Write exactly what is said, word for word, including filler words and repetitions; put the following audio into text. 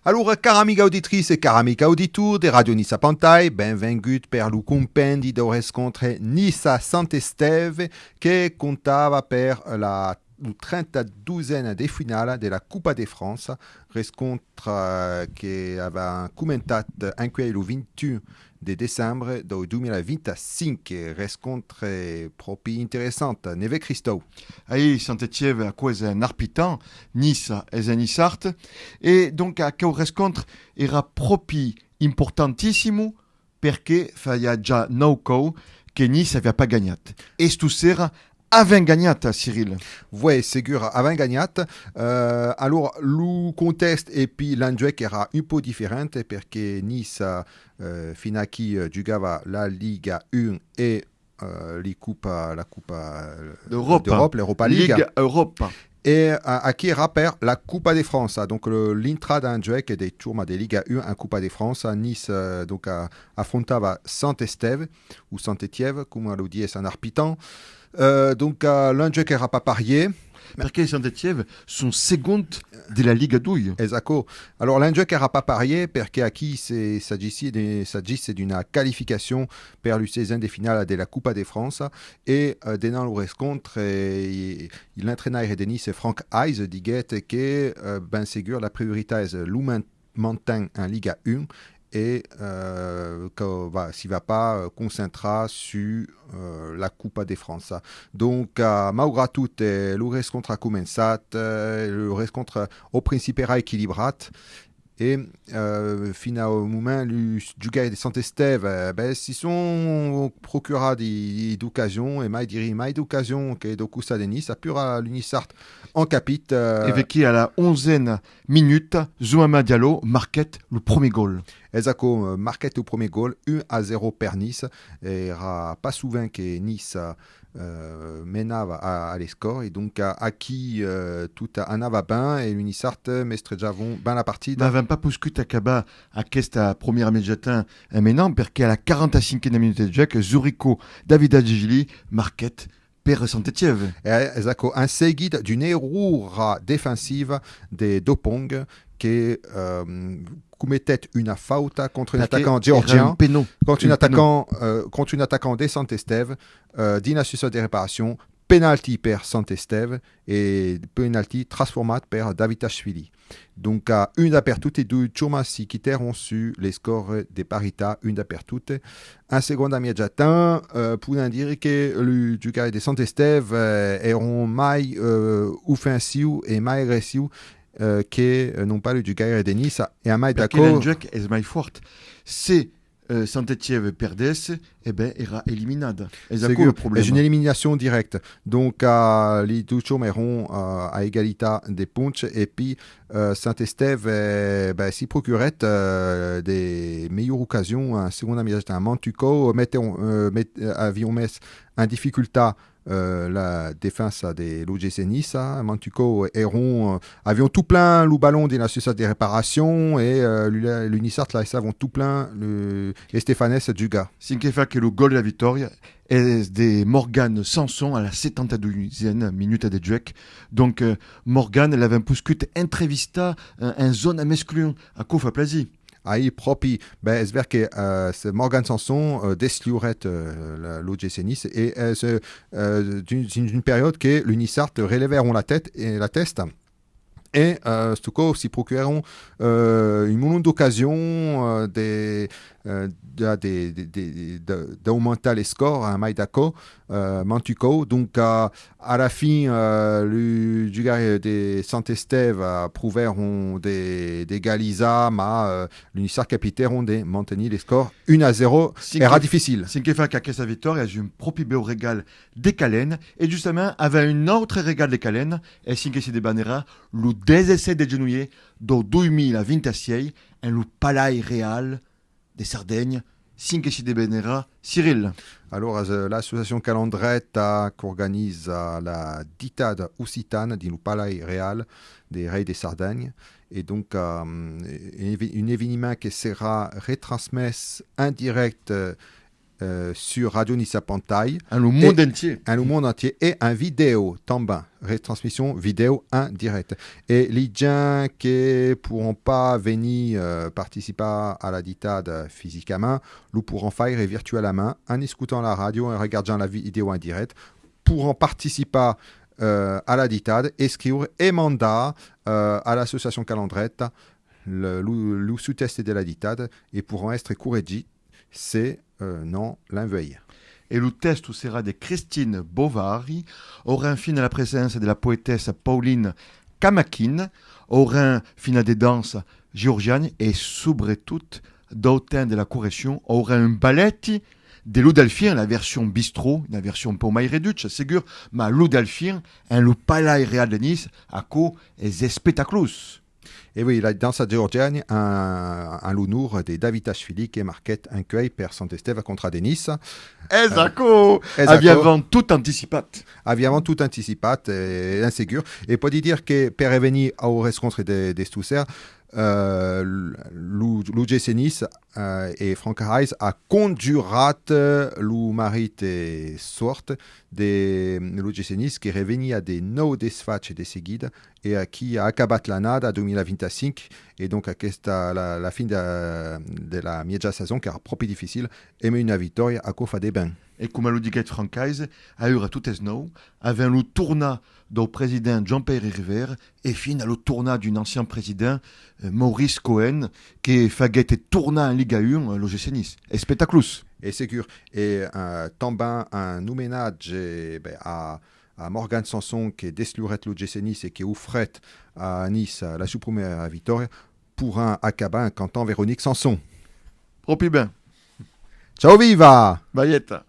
Alora, cara amiga auditritz e car amic auditor de Ràdio Niça Pantai, benvengut per lo compendi dau rescontre Niça-Sant Estève que comptava per la, lo trenta-dusena de finala de la Copa de França, rescontre, eh, que avèm comentat encuei lo vint-e-un de decembre dau dos mila vint-e-cinc, rescontre pròpi interessant, neve Cristòu? Aí, Sant Etiève, aquò es en Arpitan, Niça es en Niçard, e donc aqueu rescontre èra pròpi importantissimo, perque faía ja nòu còups que Niça aviá pas ganhat. Esto sera avèm ganhat, Cyril. Uèi, segur, avèm ganhat. Eh, alora, lo contèxt e pi l'enjuec èra un pauc diferent, perque Niça, eh, fin aquí, eh, jugava la Liga un e, eh, li Copa, la Copa, eh, d'Euròpa. D'Euròpa, l'Europa League. Liga Europa. E, eh, aquí èra per la Copa de França. Donc, le, l'intrada en juec de turma de Liga un en Copa de França. Niça, eh, donc, a-, afrontava Sant Estève, o Sant Etiève, coma lo dies en Arpitan. Eh, donc, eh, l'enjuec èra pas parier. Perque Sant Etiève son segond de la Liga doi. Es aquò. Alora, l'enjuec èra pas parier, perque aquí se, s'agisse de, s'agisse d'una qualificacion per lo sesent de finala de la Copa de França, e, eh, denant lo rescontre, eh, l'entrainaire de Niça, Franck Haise, diguèt que, eh, ben segur, la prioritat es lo man-, manten en Liga un, e, eh, que va, si va pas, eh, concentrar sus, eh, la Copa de França. Donc, eh, maugrat tot, eh, lo rescontre a començat, eh, lo rescontre au principi èra equilibrat, e, eh, fin au moment, los jugaires de Sant Estève, eh, ben, si son procurat di, di, d'ocasions, e mai diri mai d'ocasions que dau costat de Niça, apura lo Niçard an capit, eh. E vequí a la onzena minuta, Joan-Mama Diallo marquèt lo premier gòl. Es aquò, eh, marquèt lo premier gòl, un a zèro per Niça. Èra pas sovent que Niça, eh, menava a, a l'escòr, e donc a-, aquí, eh, tot anava ben, e lo Niçard mestrejavon ben la partida. Mas avèm pas poscut acabar aquesta premiera mièja temps en menant, perque a la quaranta-cinquena minuta de juec, Zuriko Davidashvili marquèt per Sant Etiève. E es aquò en seguida d'una errora defensiva de Dopong que, ehm, cometèt una fauta contra un atacant georgian, contra un atacant, eh, contra un atacant de Sant Estève, eh, dins la surfaça de reparacion, penalti per Sant Estève e penalti transformat per Davidashvili. Donc, eh, un a per tot, e doi turmas si quitèron sus l'escòr de paritat, un a per tot. En segonda mièja temps, eh, podèm dire que los jugaires de Sant Estève, eh, èron mai, eh, ofensius e mai agressius, eh, que, eh, non pas los jugaires de Niça, e a mai d'aquò, l'enjuec es mai fòrt. Se, eh, Sant Etiève perdèsse, e ben, èra eliminada. Es aquò lo problèma. Es una eliminacion dirècta. Donc, eh, li doi turmas èron, eh, a egalitat de ponchs, e pi, eh, Sant Estève, eh, ben, si procurèt, eh, de melhors ocasions en segonda mièja temps. Mantucò metèron, eh, met-, eh, avion mes en dificultat, eh, la defensa de l'O G C Niça. Mantucò èron, eh, avion tot plen lo balon dins la surfaça de reparacion e, eh, lo, lo Niçard laissavon tot plen lo, l'Estefanés jugar. Cen que fa que lo gòl de la victòria es de Morgan Sanson a la setanta-dusena minuta de juec. Donc, eh, Morgan l'avèm poscut entrevistar, eh, en zòna mesclun. Aquò fa plasir. Aí, pròpi, ben, es ver que, eh, se Morgan Sanson, eh, desliurèt, eh, la, l'O G C Niça, e es, eh, dins, dins un periòde que lo Niçard relevèron la tèt-, e la tèsta, e, eh, sto còup si procurèron, eh, un molon d'ocasions, eh, de, eh, de, de, de, de, de, d'aumentar l'escòr, eh, mai d'aquò, eh, mantucò. Donc, eh, a la fin, eh, los jugaires de Sant Estève, eh, provèron de, d'egalizar, mas, eh, los Niçards capitèron de mantenir l'escòr un a zèro. Èra dificil. Cen que fa qu'aquesta victòria es un pròpi bèu regal de Calena, e justament avèm un autre regal de Calena, e cen que se debanarà lo dètz-e-sèt de genièr dau doi mila vint-e-sièis en lo Palais Reial de Sardenha, cen que se debanarà, Cyril? Alora, eh, l'associacion Calandreta qu'organiza la ditada occitana dins lo Palais Reial de Rei de Sardenha. E donc, eh, un eve-, un eveniment que serà retransmés en dirècte, eh, euh, sur Radio Niça Pantai. En lo monde entier. En lo monde entier. E en vidèo, tanben. Retransmission vidèo en direct. E li gents que porràn pas venir, euh, participar a la ditada fisicament, lo porràn faire virtualament, en escotant la ràdio, en regardant la vidèo en direct, porràn participar, euh, a la ditada, escriure e mandar, euh, a l'associacion Calandreta le, lo, lo sotèxte de la ditada e porràn èstre corregits se, euh, non l'envèi. E lo tèxte serà de Christine Bovary, aurem finda la preséncia de la poetessa Pauline Kamakine, aurem finda de dança georgiana e, subretot, dau temps de la correccion, aurem un balèti de Lo Delfin, la version bistrò, una version un pauc mai reducha, segur, ma Lo Delfin, en lo Palais Real de Niça, aquò es espectaclós. E oui, la dança georgiana en, en l'onor de David Ashvili que marquèt encuei per Sant Estève contra de Niça. Es aquò! Es aquò. Aviavam tot anticipat. Aviavam tot anticipat, eh, en segur. E pòdi dire que per revenir au rescontre de, d'Estossèr, eh, lo, l'O G C Niça, eh, e Franck Hayes a conjurat, eh, lo marit e sòrt de l'O G C Niça que reveniá de nòu desfachs de seguida e a qui a acabat l'annada dos mila vint-e-cinc, e donc aquesta, la, la fin de, de la mièja sason, qu'èra pròpi dificil, emé una victòria, aquò fa de ben. E coma lo diguèt Franck Hayes, aüra tot es nòu, avèm lo tornar dau president Jean-Pierre Rivère e finda lo tornar d'un ancian president, eh, Maurice Cohen, que faguèt tornar en Liga un, eh, l'O G C Niça. Espectaclós! E segur, e, eh, tanben un omenatge, ben, a, a Morgan Sanson que deslurèt l'O G C Niça e que ofrèt a Niça la sua prumèra victòria, porràn acabar en cantant Véronique Sanson. Pròpi ben. Ciao viva! Baieta!